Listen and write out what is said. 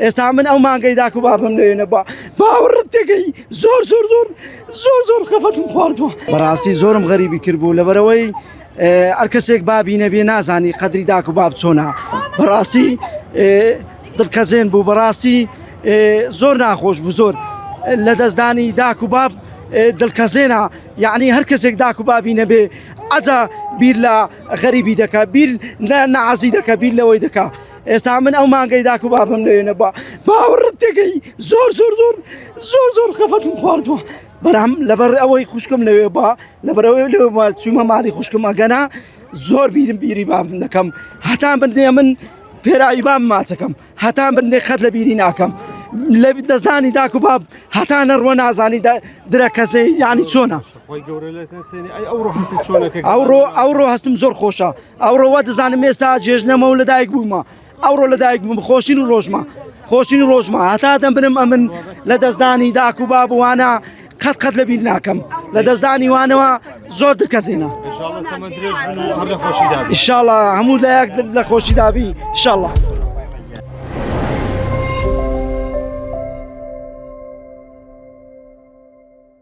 ئێستا من ئەو مانگەی داک و بابم لەوێ نەبووە باوەڕت تێکەی زۆر زۆر زۆر زۆر زۆر خەفەتم خواردووە بەڕاستی زۆرم غەریبی کردبوو لەبەرەوەی ئەر کەسێک بابی نەبێ نازانی قەدری داک و باب چۆنە بەڕاستی دڵکەزێن بوو بەڕاستی زۆر ناخۆش بوو زۆر لە دەستدانی داک و باب دڵکەزێنە یعنی هەر کەسێک داک و بابی نەبێ ئەجا بیر لە غەریبی دەکا بیر نەعازی دەکا بیر لەوەی دەکا ئێستا من ئەو مانگەی داک و بابم لەوێ نەبووە باوەڕت تێکەی زۆر زۆر زۆر زۆر زۆر خەفەتم خواردووە بەرام لەبەر ئەوەی خوشکم لەوێ با لەبەرەوەی لەوێ با چوومە ماڵی خوشکم ئەگەنا زۆر بیرم بیری بابم دەکەم هەتا بردێ من پێراوی بام ماچەکەم هەتا بردێ خەت لە بیری ناکەم لە دەستانی داک و باب هەتا نەڕوە نازانی درە کەسێ یانی چۆنە ئەوڕۆ ئەوڕۆ هەستم زۆر خۆشە ئەوڕۆ وا دەزانم ئێستا جێژنەمە و لەدایک بوومە ئەوڕۆ لەدایک بووم خۆشترین ڕۆژمە خۆشترین ڕۆژمە هەتا دەمرم ئەمن لە دەستدانی داک و بابوانە قەت قەت لە بیر ناکەم لە دەستدانی وانەوە زۆر دکەزینە ئیشاڵە هەموو لایەک لە خۆشیدابی ئیشاڵە.